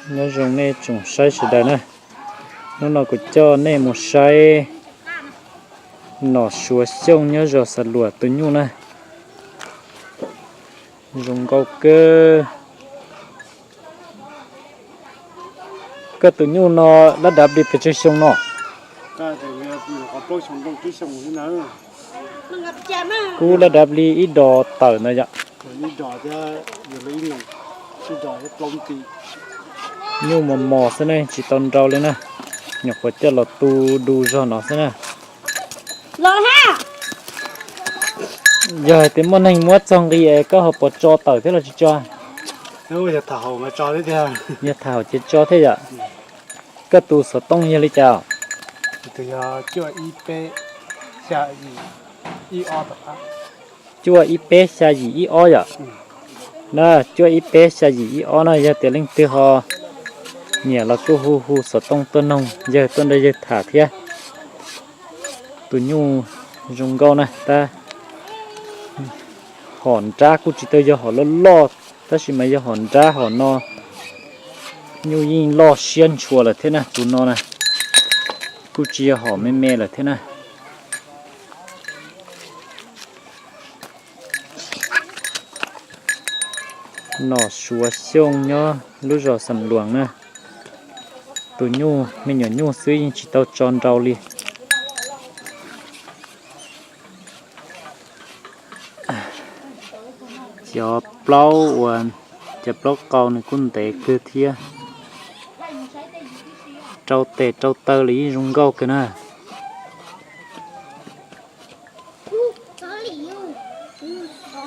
Nyob zoo nej tsoom saib sawv daws na, hnub no kuv coj nej mus saib Nom Suav Xyooj nyob zos Xav Luam tus nyuj na. Zoo nkauj kawg. Koj tus nyuj no lab dav li pes tsawg xyoo no? Kub lab dav li ib dos tawm ntawd yom. Nyuj mos mos xwb ne, tsis tau nrau li na. Nyuam qhuav coj los tu du zog no xwb na. Yog hais tias muaj neeg muab txog nqi es koj ho puas tso tawm thiab los tsis tso? Yog tham hauv ces tso thiab yom. Koj tus xov tooj yog li cas? Cuaj ib peb xya yim ib ob yom. Na, cuaj ib peb xya yim ib ob na, yog tias leej twg ho nyiam los kuj hu hu xov tooj tuaj noog yawg tuaj nrog yawg tham thiab. Tus nyuj zoo nkauj na, tab hom nrab kuj tsis tau yog hom loj loj, tab sis mas yog hom nrab hom no nyuj yeej loj siab ntshua lawm thiab na, tus no na kuj tsis yog hom me me lawm thiab na. Nom Suav Xyooj nyob lub zos Xam Luas na. Tus nyuj me nyuam nyuj xwb yeej tsis tau tso nrau li. Cov plaub uas, cov plaub qau nws kuj ntev kawg thiab. Rau tes rau taw los yeej zoo nkauj kawg na.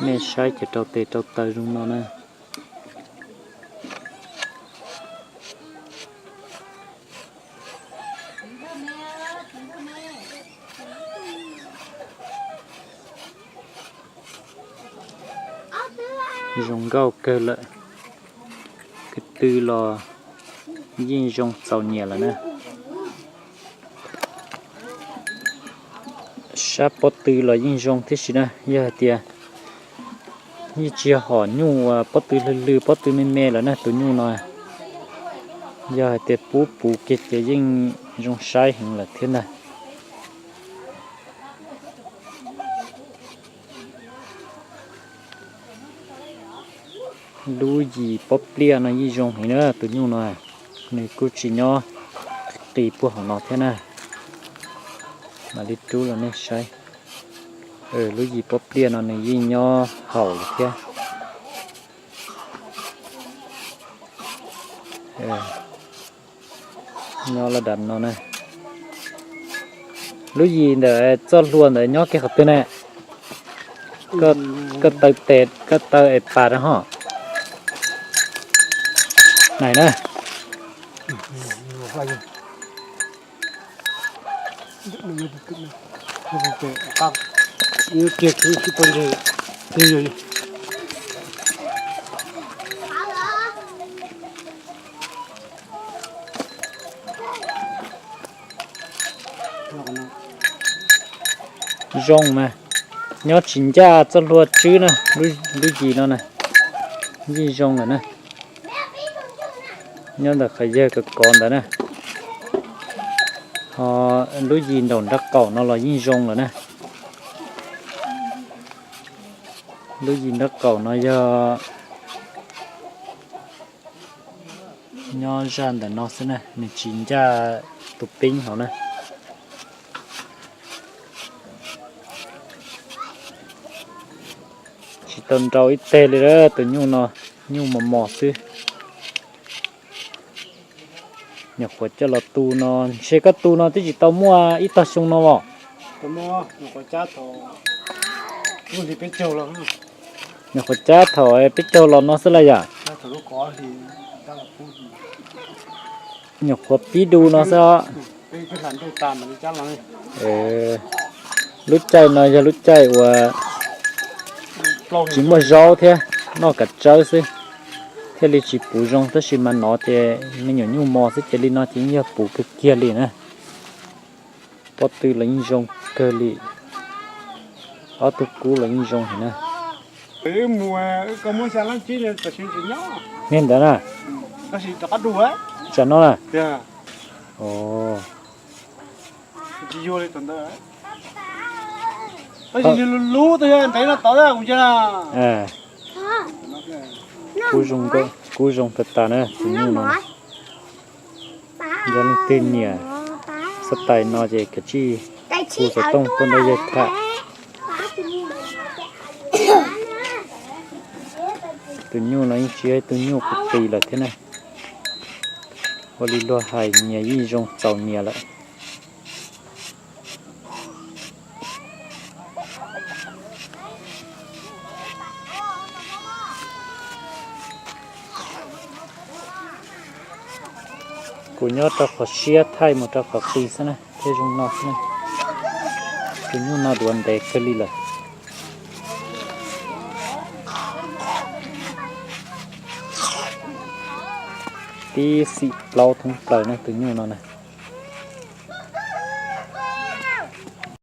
Nej saib cov rau tes rau taw zoo no na. Zoo nkauj kawg lawm. Ko tw los yeej zoo txaus nyiam lawm na. Sab pob tw los yeej zoo thiab si na, yog hais tias yeej tsis yog hom nyuj uas pob tw hlwj hlwj pob tw me me lawm na tus nyuj no. Yog hais tias pub puv kiag ces yeej zoo saib heev lawm thiab ntag. Lub yim pob pliaj no yeej zoo heev na tus nyuj no, nws kuj tsis nyob qis puag hauv no thiab na. Mam li rub los nej saib. Lub yim pob pliaj no nws yeej nyob haum lawm thiab. Nyob laj dam no na. Lub yim ntawm txoj hlua ntawd nyob kiag qhov twg ne? Koj taw tes koj taw es pas rau hos. Nais na. Zoo mas, nyob tsis ncaj txoj hlua tswb na, lub yim no na, yeej zoo lawm na. Nyob ntawm qhov yawg kov kov ntawd na, ho lub yim nraum nraub qaum no los yeej zoo lawm na. Lub yim nraub qaum no yog nyob zaj ntawm no xwb na, nws tsis ncaj tus peeb hauv na. Tsis tau nrau ib teg li tus nyuj no, nyuj mos mos xwb. Nyuam qhuav coj los tu no, ntshe koj tu no twb tsis tau muaj ib tog xyoo no os. Nyuam qhuav cab thaum peb caug los no xwb lawm yom. Nyuam qhuav pib du no xwb os. Lub caij no yog lub caij uas tsis muaj zaub thiab, noj kav tsawb xwb, thiaj li tsis puv zoo, tab sis mas no ces me nyuam nyuj mos xwb ces li no ces yeej yog puv kawg kiag li na. Pob tw los yeej zoo kawg li, ob tug kub los yeej zoo heev na. Niag ntawd na, Tsam no na. Tab sis lub twg yog ntev no tod kuv nco na. Kub zoo tas tas na tus nyuj no. Yog leej twg nyiam xab tais no ces kav tsij hu xov tooj tuaj nrog yawg tham. Tus nyuj no yeej tsis yog tus nyuj qis qis lawm thiab na. Ua li luag hais nyias yeej zoo txaus nyias lawm. Kuv nyob rau qhov siab thaij mus rau qhov qis xwb na thiaj zoo noj xwb na. Tus nyuj no duav ntev kawg li lawm. Tib xim plaub thoob plaws na tus nyuj no na.